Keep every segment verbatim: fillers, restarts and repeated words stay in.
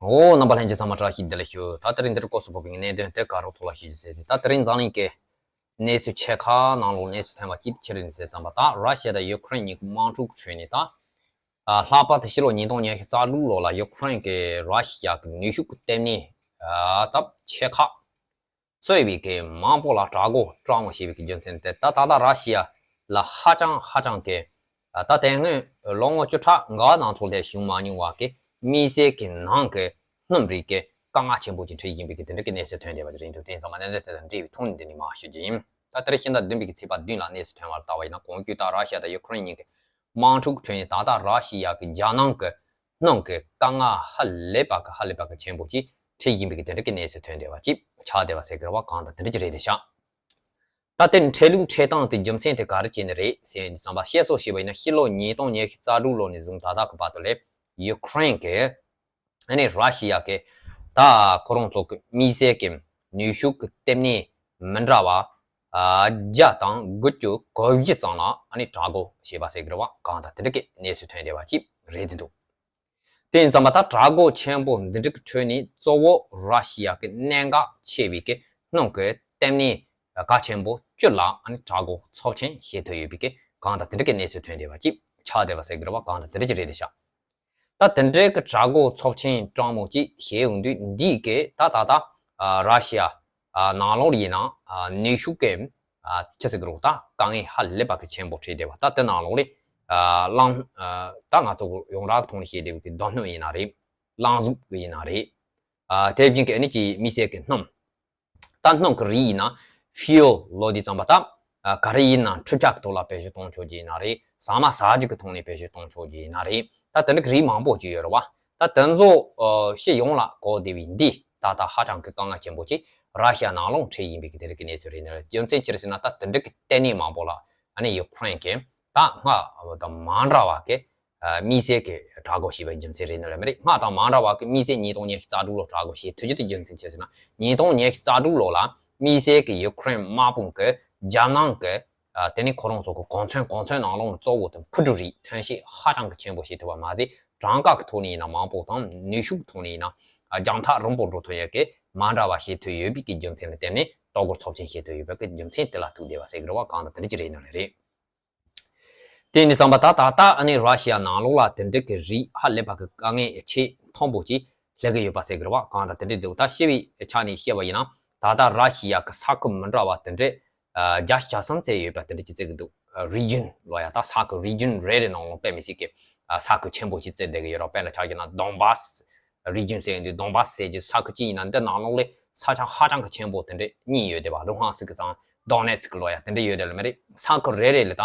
འོ། རྣམ་པ་ལྷན་རྒྱས་ཚང་མ་བཀྲ་ཤིས་བདེ་ལེགས་ཞུ། ད་དེ་རིང་འདིར་སྐོར་སུ་བབས་པའི་གནད་དོན་དེ་ག་རོ་ཐོག་ལ་ཞུ་རྒྱུ་ཟེར་ཏེ། ད་དེ་རིང་འཛམ་གླིང་གི་གནས་ཚུལ་ཆེ་ཁག་ནང་ལོགས་གནས་ཚུལ་ཐོན་པ་གཅིག་དེ་ཆི་རེད་ཟེར་བསམ་པ། ད་ར་ཤི་ཡ་དང་ཡུ་ཁུ་རེན་གཉིས་ཀྱི་དམག་འཁྲུག་ཁྲོད་ནས། ད་ལྷག་པར་དུ་ཕྱི་ལོ་ཉིས་སྟོང་ཉི་ཤུ་རྩ་དྲུག་ལོ་ལ་ཡུ་ཁུ་རེན་གྱིས་ར་ཤི་ཡ་གི་ནུས་ཤུགས་ཀྱི་ལྟེ་གནས་ད་ཆེ་ཁག་གཙོས་པའི་གི་མང་པོ་ལ་དྲག་རྒོལ་དྲག་མོ་བྱས་པའི་གི་རྒྱུ་མཚན་དེ། ད་ད་ལྟ་ར་ཤི་ཡ་ལ་ཧ་ཅང་ཧ་ཅང་གི་ད་དེ་སྔོན་ལོ་ངོ་བཅུ་ཕྲག་འགའ་ནང་ཚོ་ལས་བྱུང་མ་མྱོང་བ་གི་དམིགས་བསལ་གྱི་ནང་གི་སྣུམ་རིགས་ཀྱི་དཀའ་ངལ་ཆེན་པོ་ཅིག་འཕྲད་བཞིན་པའི་གི་དེ་འདྲ་གི་གནས་ཚུལ་ཐོན་བསྡད་པ་ཅིག་རེད་འདུག་དེ་ཚང་མ་གནད་དོན་དེ་དང་འབྲེལ་བའི་ཐོག་ནས་འདི་ནས་མར་ཞུ་རྒྱུ་ཡིན། ད་དེ་རིང་ཕྱི་ཟླ་བདུན་པའི་གི་ཚེས་པ་བདུན་ལ་གནས་ཚུལ་ཐོན་པར་བལྟས་པ་ཡིན་ན། གོང་ཞུས་ལྟར་ར་ཤི་ཡ་དང་ཡུ་ཁུ་རེན་གཉིས་ཀྱི་དམག་འཁྲུག་ཁྲོད་ནས་ད་ལྟ་ར་ཤི་ཡ་གི་རྒྱལ་ནང་གི་སྣུམ་གྱི་དཀའ་ངལ་ཧ་ལས་པ་གི་ཧ་ལས་པ་གི་ཆེན་པོ་ཅིག་འཕྲད་བཞིན་པའི་གི་དེ་འདྲ་གི་གནས་ཚུལ་ཐོན་བསྡད་པ་ཅིག་ཆགས་བསྡད་པ་ཟེར་གི་རེད་བ། གང་ལྟར་དེ་འདྲ་ཅིག་རེད་དེ་ཤག་ད་དེ་འཕྲལ་ལུགས་འཕྲལ་སྟངས་དེ་རྒྱུ་མཚན་དེ་ག་རེ་བྱས་ནས་རེད་ཟེར་ནས་བསམ་པ་བཤད་སོ་ཞེས་པ་ཡིན་ན། ཕྱི་ལོ་ཉིས་སྟོང་ཉི་ཤུ་རྩ་དྲུག་ལོ་ནས་བཟུང་ད་ལྟ་གི་བར་དུ་ལས་ཡུ་ཁུ་རེན་གྱིས་ཨ་ནི་ར་ཤི་ཡ་གི་ད་ཁོ་རང་ཚོ་གི་དམིགས་བསལ་གྱི་ནུས་ཤུགས་ཀྱི་ལྟེ་གནས་མི་འདྲ་བ་ཨ་བརྒྱ་དང་དགུ་བཅུ་གོ་བཞི་ཙམ་ལ་ཨ་ནི་དྲག་རྒོལ་བྱས་པ་ཟེར་གི་རེད་བ། གང་ལྟར་དེ་འདྲ་གི་གནས་ཚུལ་ཐོན་བསྡད་པ་ཅིག་རེད་དེ་འདུག་དེ་ཡིན་ཙང་མ་ད་དྲག་རྒོལ་ཆེན་པོ་འདི་འདྲ་གི་ཁྲོད་ནས་གཙོ་བོ་ར་ཤི་ཡ་གི་གནད་འགག་ཆེ་བའི་གི་སྣུམ་གི་ལྟེ་གནས་གལ་ཆེན་པོ་བཅུ་ལ་ཨ་ནི་དྲག་རྒོལ་ཚབས་ཆེན་བྱེད་ཐུབ་ཡོད་པའི་གི་གང་ལྟར་དེ་འདྲ་གི་གནས་ཚུལ་ཐོན་བསྡད་པ་ཅིག་ཆགས་བསྡད་པ་ཟེར་གི་རེད་བ། གང་ལྟར་དེ་འདྲ་ཅིག་རེད་དེ་ཤག་ད་དེ་འདྲའི་གི་དྲག་རྒོལ་ཚབས་ཆེན་དྲག་མོ་ཅིག་བྱས་ཡོང་དུས། འདིས་གི་ད་ད་ད་ཨ་ར་ཤི་ཡ་ཨ་ནང་ལོགས་ཡིན་ན་ཨ་ནུས་ཤུགས་ཀྱི་ཨ་ཆི་ཟེར་གི་རེད་བ། ད་དཀའ་ངལ་ཧ་ལས་པ་གི་ཆེན་པོ་འཕྲད་བསྡད་པ། ད་དེ་ནང་ལོགས་ལས་ཨ་རླངས་ཨ་ད་ང་ཚོ་ཡོངས་གྲགས་ཀྱི་ཐོག་ནས་བཤད་བསྡད་པའི་གི་རྡོ་སྣུམ་ཡིན་ན་རེད། རླངས་གཟུགས་ཀྱི་ཡིན་ན་རེད། ཨ་དེ་བཞིན་གི་ཨ་ནི་ཅིག་དམིགས་བསལ་གི་སྣུམ། ད་སྣུམ་གི་རིགས་ཡིན་ན་ཕིའུ་ལོ་དེ་ཙམ་པ་ད་ཨ་ག་རེ་ཡིན་ན་འཕྲུལ་ཆས་ཀྱི་ཐོག་ལ་བེད་སྤྱོད་གཏོང་ཆོག་གི་ཡིན་ན་རེད། ཟ་མ་ཟ་རྒྱུ་གི་ཐོག་ནས་བེད་སྤྱོད་གཏོང་ཆོག་གི་ཡིན་ན་རེད། ད་དེ་འདྲ་གི་རིགས་མང་པོ་ཅིག་ཡོད་རེད་བ། ད་དེ་ཚོ་ཨ་སྤྱི་ཡོངས་ལ་གོ་བདེ་བའི་འདི་ད་ལྟ་ཧ་ཅང་གི་དཀའ་ངལ་ཆེན་པོ་ཅིག་ར་ཤི་ཡ་ནང་ལོགས་འཕྲད་ཡིན་པའི་གི་དེ་རིགས་ཀྱི་གནས་ཚུལ་རེད། ནི་རྒྱུ་མཚན་ཅི་རེད་ཟེར་ན། ད་དེ་འདྲ་གི་ལྟེ་གནས་མང་པོ་ལ་ཨ་ནི་ཡུ་ཁུ་རེན་གྱིས་ད་སྔར་དང་མ་འདྲ་བ་གི་ཨ་དམིགས་བསལ་གྱི་དྲག་རྒོལ་བྱས་པའི་རྒྱུ་མཚན་རེད་ནི་རེད་མི་རེད། སྔར་དང་མ་འདྲ་བ་གི་དམིགས་བསལ་ཉིས་སྟོང་ཉི་ཤུ་རྩ་དྲུག་ལོ་དྲག་རྒོལ་བྱེད་ཐུབ་རྒྱུ་དེ་རྒྱུ་མཚན་ཅི་ཟེར་ན། ཉིས་སྟོང་ཉི་ཤུ་རྩ་དྲུག་ལོ་ལ་དམིགས་བསལ་གྱི་ཡུ་ཁུ་རེན་དམག་དཔུང་གི་རྒྱལ་ནང་གི་ཨ་དེ་ནི་ཁོ་རང་ཚོ་གི་གོ་མཚོན་གོ་མཚོན་ནང་ལོགས་ནས་གཙོ་བོ་དེ་འཕུར་གྲུ་རིགས་ཐོན་སྐྱེད་ཧ་ཅང་གི་ཆེན་པོ་བྱེད་ཐུབ་པ་མ་ཟད། གྲངས་ཀ་གི་ཐོག་ནས་ཡིན་ན་མང་པོ་དང་། ནུས་ཤུགས་ཐོག་ནས་ཡིན་ན་ཨ་རྒྱང་ཐག་རིང་པོ་འགྲོ་ཐུབ་ཡ་གི་མ་འདྲ་བ་བྱེད་ཐུབ་ཡོད་པའི་གི་རྒྱུ་མཚན་ལ་བརྟེན་ནས། དྲག་རྒོལ་ཚབས་ཆེན་བྱེད་ཐུབ་ཡོད་པའི་གི་རྒྱུ་མཚན་དེ་ལ་ཐུག་བསྡད་པ་ཟེར་གི་རེད་བ། གང་ལྟར་དེ་འདྲ་ཅིག་རེད་ནི་རེད། དེ་ནས་བསམ་པ་ད་ད་ལྟ་ཨ་ནི་ར་ཤི་ཡ་ནང་ལོགས་ལ་དེ་འདྲ་གི་རིགས་ཧ་ལས་པ་གི་དཀའ་ངལ་ཆེས་མཐོན་པོ་ཅིག་སླེབས་གི་ཡོད་པ་ཟེར་གི་རེད་བ། གང་ལྟར་དེ་འདྲ་འདུག་ད་ཞི་བའི་ཆ་ནས་བཤད་པ་ཡིན་ན། ད་ལྟ་ར་ཤི་ཡ་གི་ས་ཁུལ་མི་འདྲ་བ་དེ་འདྲ་ཨ་བརྒྱ་ཆ་གསུམ་ཙམ་ཡོད་པ་དེ་འདྲ་ཅིག་བརྩི་གི་འདུག་ཨ་རི་ཇན་ལོ་ཡ། ད་ས་ཁུལ་རི་ཇན་རེ་རེ་ནང་ལོགས་དཔེ་མི་སྲིད་གི་ཨ་ས་ཁུལ་ཆེན་པོ་ཞིག་བརྩི་བསྡད་གི་ཡོད་རེད། དཔེར་ན་ཆ་བཞག་ན་དོན་བཱ་སི་རི་ཇན་ཟེར་དུས། དོན་བཱ་སི་ཟེར་རྒྱུ་ས་ཁུལ་གཅིག་ཡིན་ན་འདི་ནང་ལོགས་ལས་ས་ཆ་ཧ་ཅང་གི་ཆེན་པོ་དེ་འདྲ་གཉིས་ཡོད་བསྡད་པ། ལུ་ཧན་སི་ཀི་དང་དོ་ནེ་ཚི་ཀི་ལོ་ཡ་དེ་འདྲ་ཡོད་བསྡད་ལ་མ་རེད། ས་ཁུལ་རེ་རེ་ལ་ད་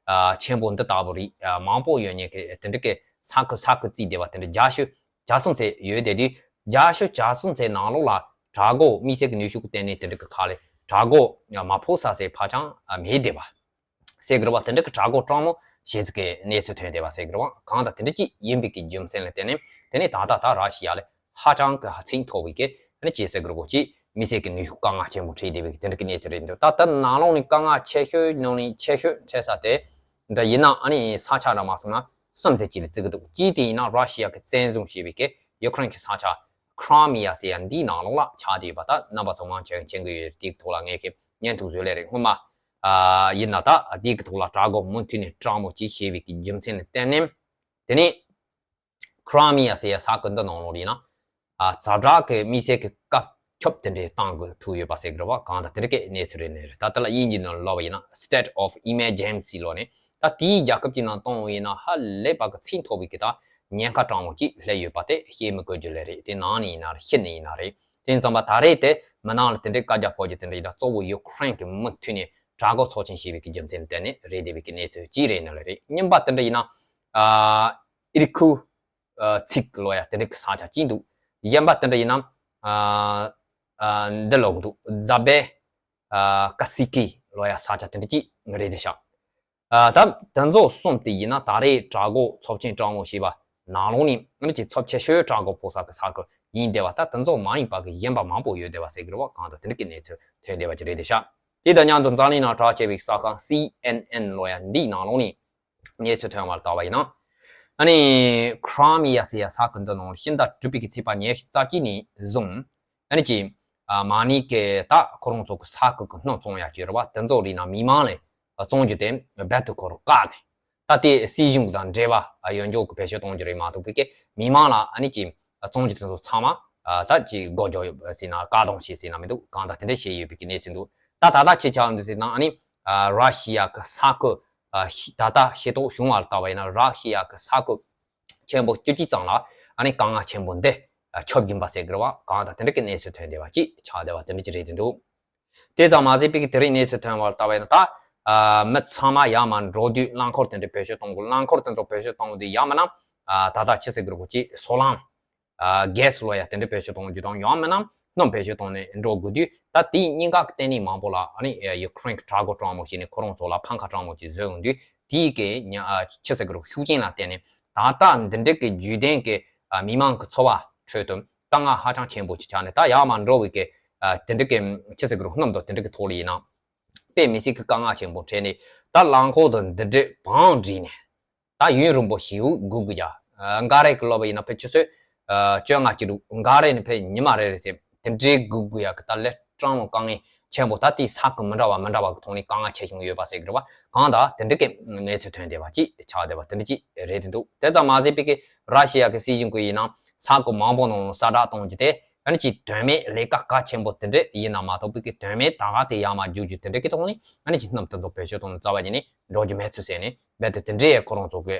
ཨ་ཆེན་པོ་འདི་ལྟ་བུ་རིགས་ཨ་མང་པོ་ཡོད་མཁན་གི་དེ་འདྲ་གི་ས་ཁུལ་ས་ཁུལ་བརྩིས་བསྡད་པ་དེ་འདྲ་བརྒྱད་ཅུ་གྱ་གསུམ་ཙམ་ཡོད་བསྡད་དུས། བརྒྱད་ཅུ་གྱ་གསུམ་ཙམ་ནང་ལོགས་ལ་དྲག་རྒོལ་དམིགས་བསལ་གྱི་ནུས་ཤུགས་ཀྱི་ལྟེ་གནས་དེ་འདྲ་གི་ཁག་ལ་དྲག་རྒོལ་མ་ཕོག་ས་ཟེར་ཕར་འགྱངས་མེད་བསྡད་པ་ཟེར་གི་རེད་བ། དེ་འདྲ་གི་དྲག་རྒོལ་དྲག་མོ་བྱེད་ས་གི་གནས་ཚུལ་ཐོན་བསྡད་པ་ཟེར་གི་རེད་བ། གང་ལྟར་དེ་འདྲ་ཅིག་ཡིན་པའི་གི་རྒྱུ་མཚན་ལ་བརྟེན་ནས། དེ་ནས་ད་ལྟ་ད་ར་ཤི་ཡ་ལ་ཧ་ཅང་གི་ཧ་ཚིག་མཐོ་བའི་གི་ཨ་ནི་ཅིག་ཟེར་གི་རེད་གོ། ཅིག་དམིགས་བསལ་གྱི་ནུས་ཤུགས་དཀའ་ངལ་ཆེན་པོ་འཕྲད་བསྡད་པའི་གི་དེ་འདྲ་གི་གནས་ཚུལ་རེད་འདུག་ད་ལྟ་ནང་ལོགས་ནས་དཀའ་ངལ་ཆེ་ཤོས་ནང་ནས་ཆེ་ཤོས་འཕྲད་ས་དེ་འདྲ་ཡིན་ན། ཨ་ནི་ས་ཆ་འདྲ་མ་སོང་ན་གསུམ་ཙམ་ཅིག་ལ་བརྩི་གི་འདུག་གཅིག་དེ་ཡིན་ན་ར་ཤི་ཡ་གི་བཙན་བཟུང་བྱས་པའི་གི་ཡུ་ཁུ་རེན་གྱི་ས་ཆ་ཁྲ་མི་ཡ་ཟེར་ཡ་འདིའི་ནང་ལོགས་ལ་ཆགས་བསྡད་ཡོད་པ། ད་རྣམ་པ་ཚོ་མང་ཆེ་མཁྱེན་གི་ཡོད། དེའི་ཐོག་ལ་ངས་གི་བརྙན་ཐུང་བཟོས་ལེ་རེད། སྔོན་མ་ཨ་ཡིན་ན་ད་དེའི་གི་ཐོག་ལ་དྲག་རྒོལ་མུ་མཐུད་ནས་དྲག་མོ་ཅིག་བྱས་པའི་གི་རྒྱུ་མཚན་ལ་བརྟེན་ནས། དེ་ནས་ཁྲ་མི་ཡ་ཟེར་ཡ་ས་ཁུལ་འདི་ནང་ལོགས་ཡིན་ན་ཨ་ཛ་དྲག་གི་དམིགས་བསལ་གྱི་བཀའ་ཁྱབ་དེ་འདྲའི་བཏང་དགོས་ཐུག་ཡོད་པ་ཟེར་གི་རེད་བ། གང་ལྟར་དེ་འདྲ་གི་གནས་ཚུལ་རེད་ནི་རེད། ད་ལྟ་ལ་དབྱིན་ཇི་ནང་ལབ་པ་ཡིན་ན་State of Emergency ལབ་ནས། ད་དེའི་རྒྱལ་ཁབ་ཅིག་ནང་གཏོང་བ་ཡིན་ན་ཧ་ལས་པ་གི་ཚིག་མཐོ་བའི་གི་ད་ཉེན་ཁ་དྲང་མོ་ཅིག་སླེབས་ཡོད་པ་དེ་བཤད་མི་དགོས་རྒྱུ་ལས་རེད། དེ་ནང་ནས་ཡིན་ན་རེད། ཕྱི་ནས་ཡིན་ན་རེད། དེ་ཙམ་པ་ད་རེས་དེ་མི་ནང་ལ་དེ་འདྲའི་བཀའ་རྒྱ་ཕོག་རྒྱུ་དེ་འདྲ་ཡིན་ན་གཙོ་བོ་ཡུ་ཁུ་རེན་གྱི་མུ་མཐུད་ནས་དྲག་རྒོལ་ཚོགས་ཆེན་བྱས་པའི་གི་རྒྱུ་མཚན་ལ་བརྟེན་ནས་རེད་བསྡད་པའི་གི་གནས་ཚུལ་གཅིག་རེད་ནི་ལས་རེད། གཉིས་པ་དེ་འདྲ་ཡིན་ན་ཨ་ཨི་རི་ཁུ་ཨ་ཚིག་ལོ་ཡ་དེ་འདྲ་གི་ས་ཆ་གཅིག་འདུག་གཞན་པ་དེ་འདྲ་ཡིན་ན་ཨ་ཨ་འདི་ལོག་འདུག་ཛ་བེ་ཨ་ཀ་སི་ཀི་ལོ་ཡ་ས་ཆ་དེ་འདྲ་གཅིག་རེད་དེ་ཤག་ཨ་ད་དེ་ཚོ་གསུམ་དེ་ཡིན་ན་ད་རེས་དྲག་རྒོལ་ཚོགས་ཆེན་དྲག་མོ་བྱས་པ་ནང་ལོགས་ནས་ཨ་ནི་ཅིག་ཚབས་ཆེ་ཤོས་དྲག་རྒོལ་ཕོག་ས་གི་ས་ཁུལ་ཡིན་བསྡད་པ། ད་དེ་ཚོ་མ་ཡིན་པ་གི་གཞན་པ་མང་པོ་ཡོད་བསྡད་པ་ཟེར་གི་རེད་བ། གང་ལྟར་དེ་འདྲ་གི་གནས་ཚུལ་ཐོན་བསྡད་པ་ཅིག་རེད་དེ་ཤག་དེ་དང་མཉམ་དུ་འཛམ་གླིང་ནང་གྲགས་ཆེ་བའི་གསར་ཁང་སི་ཨེན་ཨེན་ལོ་ཡ་འདིའི་ནང་ལོགས་ནས་གནས་ཚུལ་ཐོན་པར་བལྟས་པ་ཡིན་ན། ཨ་ནི་ཁྲམ་ཡ་ཟེར་ཡ་ས་ཁུལ་འདི་ནང་ཕྱི་ཟླ་དྲུག་པའི་གི་ཚེས་པ་ཉེར་གཅིག་ནས་བཟུང་ཨ་ནི་ཅིག་ཨ་མ་ནི་གི་ད་ཁོ་རང་ཚོ་གི་ས་ཁུལ་གི་སྣུམ་བཙོང་ཡ་ཅིག་རེད་བ། དེ་ཚོ་རིགས་ན་མི་མང་ལ་བཙོང་རྒྱུ་དེ་རྦད་དེ་ཁོ་རང་བཀག་ནས། ད་ལྟའི་སྲིད་གཞུང་དང་འབྲེལ་བ་ཡོད་འཇོག་གི་བེད་སྤྱོད་གཏོང་རྒྱུ་རེད་མ་གཏོགས་པའི་གི་མི་མང་ལ་ཨ་ནི་ཅིག་བཙོང་རྒྱུ་དེ་ཚོ་ཚང་མ་ད་ཅིག་སྒོ་རྒྱག་ཡོད་ཟེར་ན་བཀག་སྡོམ་བྱས་ཟེར་ན་མི་འདུག། གང་ལྟར་དེ་འདྲ་བྱས་ཡོད་པའི་གི་གནས་ཚུལ་འདུག། ད་ད་ལྟ་ཅི་ཆགས་འདུག་ཟེར་ན་ཨ་ནི་ར་ཤི་ཡ་གི་ས་ཁུལ་ད་ལྟ་ཤེས་རྟོགས་བྱུང་བ་ལ་ལྟ་བ་ཡིན་ན་ར་ཤི་ཡ་གི་ས་ཁུལ་ཆེན་པོ་བཅུ་གཅིག་ཙམ་ལ་ཨ་ནི་དཀའ་ངལ་ཆེན་པོ་འདི་ཁྱབ་ཀྱིན་པ་ཟེར་གི་རེད་བ། གང་ལྟར་དེ་འདྲ་གི་གནས་ཚུལ་ཐོན་བསྡད་པ་ཅིག་ཆགས་བསྡད་པ་དེ་འདྲ་ཅིག་རེད་འདུག། དེ་ཙམ་མ་ཟད་པའི་གི་དེ་རིང་གནས་ཚུལ་ཐོན་པར་ལྟ་བ་ཡིན་ན་ད་ཨ་མི་ཚང་མ་ཡར་མར་འགྲོ་དུས་རླངས་འཁོར་དེ་འདྲ་བེད་སྤྱོད་གཏོང་དགོས། རླངས་འཁོར་དེ་ཚོ་བེད་སྤྱོད་གཏོང་དུས་ཡང་མིན་ན་ཨ་ད་ལྟ་ཅི་ཟེར་དགོས་རེད་གོ་ཅིག་སོལ་རླངས་ཨ་གྷེ་སི་ལོ་ཡ་དེ་འདྲ་བེད་སྤྱོད་གཏོང་རྒྱུ་དང་ཡང་མིན་ན་སྣུམ་བེད་སྤྱོད་གཏོང་ནས་འགྲོ་དགོས་དུས། ད་དེའི་གཉིས་ཀ་གི་ལྟེ་གནས་མང་པོ་ལ་ཨ་ནི་ཡུ་ཁུ་རེན་གི་དྲག་རྒོལ་དྲག་མོ་བྱས་ནས་ཁོ་རང་ཚོ་ལ་འཕང་ཁ་དྲག་མོ་ཅིག་བཟོས་ཡོང་དུས། དེའི་གི་ཉ་ཨ་ཅི་ཟེར་དགོས་རེད་ཤུགས་རྐྱེན་ལ་བརྟེན་ནས་ད་ལྟ་འདི་འདྲ་གི་བརྒྱུད་ལྡན་གི་ཨ་མི་མང་གི་འཚོ་བ་ཁྲོད་དུ་དཀའ་ངལ་ཧ་ཅང་ཆེན་པོ་ཅིག་ཆགས་ནས། ད་ཡར་མར་འགྲོ་བའི་གི་ཨ་དེ་འདྲ་གི་ཅི་ཟེར་དགོས་རེད་སྣུམ་དང་དེ་འདྲ་གི་ཐོག་ལ་ཡིན་ན་དཔེ་མི་སྲིད་གི་དཀའ་ངལ་ཆེན་པོ་འཕྲད་ནས། ད་རླངས་འཁོར་དང་འདི་འདྲ་བང་བསྒྲིགས་ནས་ད་ཡུན་རིང་པོ་ཞིག་སྒུག་དགོས་ཀྱ། འགའ་རེ་གི་ལོ་བ་ཡིན་ན་ཕལ་ཆེར་སོས་བཅོ་ལྔ་གཅིག་འདུག། འགའ་རེ་ནི་ཕལ་ཉི་མ་རེ་རེ་ཟེར་དེ་འདྲའི་སྒུག་དགོས་ཡ་གི་ད་ལས་སྤྲང་མོ་དཀའ་ངལ་ཆེན་པོ། ད་དེའི་ས་ཁུལ་མི་འདྲ་བ་མི་འདྲ་བ་གི་ཐོག་ནས་དཀའ་ངལ་ཆེ་ཞིང་ཡོད་པ་ཟེར་གི་རེད་བ། གང་ལྟར་དེ་འདྲ་གི་གནས་ཚུལ་ཐོན་བསྡད་པ་ཅིག་ཆགས་བསྡད་པ་དེ་འདྲ་ཅིག་རེད་དེ་འདུག། དེ་ཙམ་མ་ཟད་པའི་གི་ར་ཤི་ཡ་གི་སྲིད་གཞུང་གི་ཡིན་ན་ས་ཁུལ་མང་པོ་ནང་གསལ་བསྒྲགས་གཏོང་རྒྱུ་དེ་ཨ་ནི་ཅིག་དོན་མེད་ལས་ཀ་གལ་ཆེན་པོ་དེ་འདྲ་ཡིན་ན་མ་གཏོགས་པའི་གི་དོན་མེད་ད་ག་ཚོད་ཡར་མར་རྒྱུག་རྒྱུ་དེ་འདྲ་གི་ཐོག་ནས་ཨ་ནི་ཅིག་སྣུམ་དེ་ཚོ་བེད་སྤྱོད་གཏོང་ནས་རྩ་བ་ཉིད་ནས་འགྲོ་རྒྱུ་མེད་ཚུལ་ཟེར་ནས་རྦད་དེ་དེ་འདྲའི་ཁོ་རང་ཚོ་གི་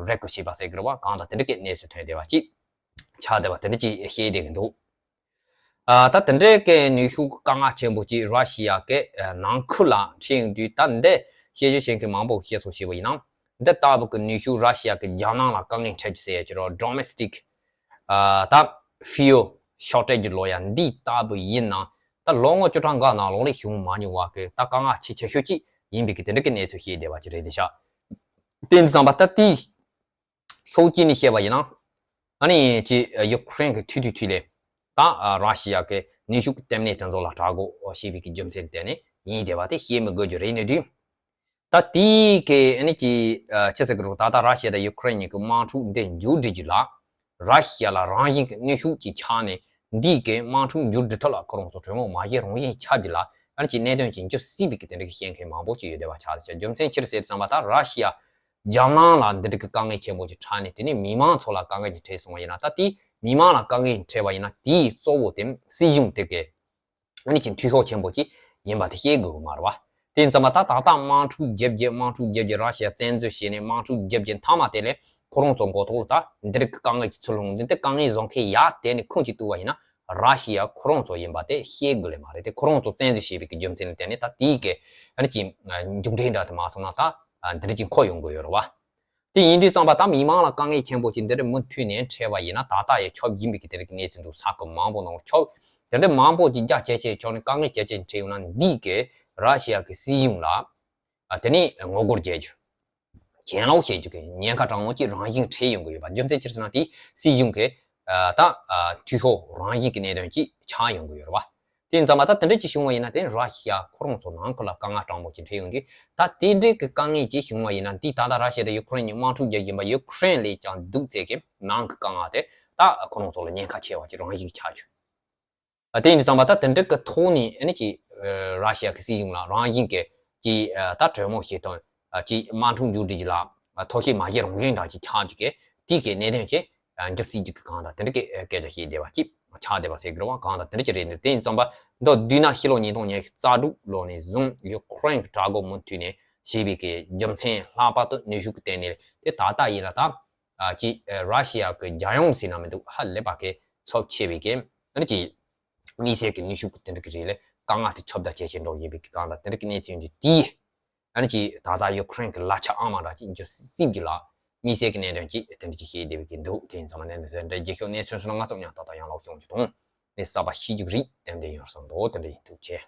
རེ་སྐུལ་བྱས་པ་ཟེར་གི་རེད་བ། གང་ལྟར་དེ་འདྲ་གི་གནས་ཚུལ་ཐོན་བསྡད་པ་ཅིག་ཆགས་བསྡད་པ་དེ་འདྲ་ཅིག་བཤད་བསྡད་གི་འདུག། ཨ་ད་དེ་འདྲའི་གི་ནུས་ཤུགས་དཀའ་ངལ་ཆེན་པོ་ཅིག་ར་ཤི་ཡ་གི་ནང་ཁུལ་ལ་འཕྲད་ཡོང་དུས། ད་འདི་བཤད་རྒྱུ་བཤད་མཁན་མང་པོ་བཤད་སོང་བྱས་པ་ཡིན་ན། འདི་ལྟ་བུ་གི་ནུས་ཤུགས་ར་ཤི་ཡ་གི་རྒྱལ་ནང་ལ་དཀའ་ངལ་འཕྲད་རྒྱུ་ཟེར་ཡ་ཅིག་རོ་ཌོ་མེ་སི་ཊིག་ཨ་ད་ཧྥིའུ་ལ་ཤོར་ཊེ་ཇི་ལབ་ཡ་འདི་ལྟ་བུ་ཡིན་ན། ད་ལོ་ངོ་བཅུ་ཕྲག་འགའ་ནང་ལོགས་ལ་བྱུང་མ་མྱོང་བ་གི་ད་དཀའ་ངལ་ཆེས་ཆེ་ཤོས་ཅིག་ཡིན་པའི་གི་དེ་འདྲ་གི་གནས་ཚུལ་བཤད་བསྡད་པ་ཅིག་རེད་དེ་ཤག། དེ་འདི་ཙམ་པ་ད་དེའི་ལྷོ་དཀྱིལ་ནས་བཤད་པ་ཡིན་ན། ཨ་ནི་ཅི་ཡུ་ཁུ་རེན་གི་མཐུད་མཐུད་མཐུད་ལས་ད་ར་ཤི་ཡ་གི་ནུས་ཤུགས་ལྟེ་གནས་དེ་ཚོ་ལ་དྲག་རྒོལ་བྱས་པའི་གི་རྒྱུ་མཚན་དེ་ནི་ཡིན་བསྡད་པ་དེ་བཤད་མི་དགོས་རྒྱུ་རེད། ནི་དུས་ད་དེའི་གི་ཨ་ནི་ཅི་ཅི་ཟེར་གི་རུ་ད་ལྟ་ར་ཤི་ཡ་དང་ཡུ་ཁུ་རེན་གཉིས་ཀྱི་དམག་འཁྲུག་འདི་མཇུག་སྒྲིལ་རྒྱུ་ལ། ར་ཤི་ཡ་ལ་རང་བཞིན་གྱི་ནུས་ཤུགས་ཅིག་ཆགས་ནས་འདིའི་གི་དམག་འཁྲུག་མཇུག་སྒྲིལ་ཐབས་ལ་ཁོ་རང་ཚོ་གྲོས་མོལ་མ་བྱེད་རང་བཞིན་ཆགས་རྒྱུ་ལ་ཨ་ནི་ཅི་གནད་དོན་ཅིག་འཇུ་སྲིད་པའི་གི་དེ་འདྲ་གི་བཤད་མཁན་མང་པོ་ཅིག་ཡོད་བསྡད་པ་ཆགས་ཏེ། རྒྱུ་མཚན་ཅི་རེད་ཟེར་ཙམ་པ་ད་ར་ཤི་ཡ་རྒྱལ་ནང་ལ་འདི་འདྲ་གི་དཀའ་ངལ་ཆེན་པོ་ཅིག་འཕྲད་ནས་དེ་ནས་མི་མང་ཚོ་ལ་དཀའ་ངལ་ཅིག་འཕྲད་སོང་བ་ཡིན་ན། ད་དེའི་མི་མང་ལ་དཀའ་ངལ་འཕྲད་པ་ཡིན་ན་དེའི་གཙོ་བོ་དེ་སྲིད་གཞུང་དེ་གི་ཨ་ནི་ཅིག་འཐུས་ཤོར་ཆེན་པོ་ཅིག་ཡིན་པ་དེ་ཤེས་དགོས་གི་མ་རེད་བ། དེ་ཡིན་ཙམ་པ་ད་ད་ལྟ་དམག་འཁྲུག་རྒྱབ་རྒྱབ་དམག་འཁྲུག་རྒྱབ་རྒྱབ་ར་ཤི་ཡ་བཙན་འཛུལ་བྱས་ནས་དམག་འཁྲུག་རྒྱབ་རྒྱབ་མཐའ་མ་དེ་ལས་ཁོ་རང་ཚོ་མགོ་ཐོག་ལ་ད་འདི་རིགས་ཀྱི་དཀའ་ངལ་ཅིག་ཚུར་ལྷུང་འདི་འདི་དཀའ་ངལ་བཟོ་མཁན་ཡ་དེ་ནི་ཁུངས་ཅིག་གཏུགས་པ་ཡིན་ན་ར་ཤི་ཡ་ཁོ་རང་ཚོ་ཡིན་པ་དེ་ཤེས་དགོས་ལེ་མ་རེད། དེ་ཁོ་རང་ཚོ་བཙན་འཛུལ་བྱས་པའི་གི་རྒྱུ་མཚན་ལ་བརྟེན་ནས་ད་དེའི་གི་ཨ་ནི་ཅིག་མཇུག་འབྲས་འདྲ་དེ་མ་སོང་ན་ད་འདི་རིགས་ཅིག་འཁོར་ཡོང་གི་ཡོད་རེད་བ། དེ་ཡིན་དུས་ཙམ་པ་ད་མི་མང་ལ་དཀའ་ངལ་ཆེན་པོ་ཅིག་འདི་འདྲ་མུ་མཐུད་ནས་འཕྲད་པ་ཡིན་ན་ད་ལྟ་ཡང་ཁྱབ་ཡིན་པའི་གི་དེ་རིགས་གནས་ཚུལ་འདུག། ས་ཁུལ་མང་པོ་ནང་ཁྱབ། དེ་འདྲ་མང་པོ་ཅིག་རྒྱ་ཆེ་ཆེ་ཕྱོགས་ནས་དཀའ་ངལ་ཆེ་ཆེ་འཕྲད་ཡོང་ན་འདིས་གི་ར་ཤི་ཡ་གི་སྲིད་གཞུང་ལ་ཨ་དེ་ནས་ངོ་རྒོལ་བྱེད་རྒྱུ། གྱེན་ལོག་བྱེད་རྒྱུ་གི་ཉེན་ཁ་དྲང་མོ་ཅིག་རང་བཞིན་འཕྲད་ཡོང་གི་ཡོད་པ། རྒྱུ་མཚན་ཅི་རེད་ཟེར་ན་དེ་སྲིད་གཞུང་གི་ཨ་ད་ཨ་འཐུས་ཤོར་རང་བཞིན་གི་གནད་དོན་ཅིག་ཆགས་ཡོང་གི་ཡོད་རེད་བ། དེ་ཡིན་ཙམ་པ་ད་དེ་འདྲ་ཅིག་བྱུང་བ་ཡིན་ན་དེ་ར་ཤི་ཡ་ཁོ་རང་ཚོ་ནང་ཁུལ་ལ་དཀའ་ངལ་དྲང་མོ་ཅིག་འཕྲད་ཡོང་དུས། ད་དེ་འདྲའི་གི་དཀའ་ངལ་ཅིག་བྱུང་བ་ཡིན་ན་འདི་ད་ལྟ་ར་ཤི་ཡ་དང་ཡུ་ཁུ་རེན་གཉིས་དམག་འཁྲུག་རྒྱག་བཞིན་པ་ཡུ་ཁུ་རེན་ལས་ཀྱང་སྡུག་ཚད་ཀྱི་ནང་གི་དཀའ་ངལ་དེ་ད་ཁོ་རང་ཚོ་ལ་ཉེན་ཁ་ཆེ་བ་ཅིག་རང་བཞིན་ཆགས་བྱུང་། དེ་ཡིན་དུས་ཙམ་པ་ད་དེ་འདྲ་གི་ཐོག་ནས་ཨ་ནི་ཅིག་ར་ཤི་ཡ་གི་སྲིད་གཞུང་ལ་རང་བཞིན་གི་ཅིག་ད་གྲོས་མོལ་བྱེད་སྟངས་ཅིག་དམག་འཁྲུག་མཇུག་སྒྲིལ་རྒྱུ་ལ་ཐབས་ཤེས་མ་བྱེད་རང་བཞིན་འདྲ་ཅིག་ཆགས་ཀྱི་གི་དེ་གི་གནད་དོན་ཅིག་འཇུ་སྲིད་ཀྱི་གང་དང་དེ་འདྲ་གི་སྐད་ཆ་བཤད་བསྡད་པ་ཅིག་ཆགས་བསྡད་པ་ཟེར་གི་རེད་བ། གང་དང་དེ་འདྲ་ཅིག་རེད། འདི་དེ་ཡིན་ཙམ་པ་མདོར་བསྡུས་ན་ཕྱི་ལོ་ཉིས་སྟོང་ཉི་ཤུ་རྩ་དྲུག་ལོ་ནས་བཟུང་ཡུ་ཁུ་རེན་གྱི་དྲག་རྒོལ་མུ་མཐུད་ནས་བྱས་པའི་གི་རྒྱུ་མཚན་ལྷག་པར་དུ་ནུས་ཤུགས་ཀྱི་སྟེང་ནས་དེ་ད་ལྟ་ཡིན་ན་ད་ཅིག་ར་ཤི་ཡ་གི་རྒྱལ་ཡོངས་ཟེར་ན་མི་འདུག། ཧ་ལས་པ་གི་ཚབས་ཆེ་བའི་གི་ཨ་ནི་ཅིག་དམིགས་བསལ་གྱི་ནུས་ཤུགས་ཀྱི་དེ་འདྲ་གི་རིགས་ལས་དཀའ་ངལ་དེ་ཁྱབ་གདལ་ཇེ་ཆེ་འགྲོ་བཞིན་པའི་གི་གང་དང་དེ་འདྲ་གི་གནས་ཚུལ་འདི་དེས་ཨ་ནི་ཅིག་ད་ལྟ་ཡུ་ཁུ་རེན་གྱི་གླ་ཆ་ཨང་མང་དྲག་ཅིག་འཇུ་སྲིད་རྒྱུ་ལ་དམིགས་བསལ་གྱི་གནད་དོན་ཅིག་དེ་འདྲ་ཅིག་བཤད་བསྡད་པའི་གི་འདུག། དེ་ཡིན་ཙང་མ་གནས་མི་སྲིད་འདྲ་རྒྱལ་ཤོག་གནས་ཚུལ་སོང་ན་ང་ཚོ་མཉམ་ཏག་ཏག་ཡང་ལོག་བྱུང་རྒྱུ་དང་ནི་གསར་པ་ཤེས་རྒྱུ་རིགས་ཏན་ཏན་ཡོང་བསམ་འདུག། དེ་འདྲ་ཡིན། ཐུགས་རྗེ་ཆེ།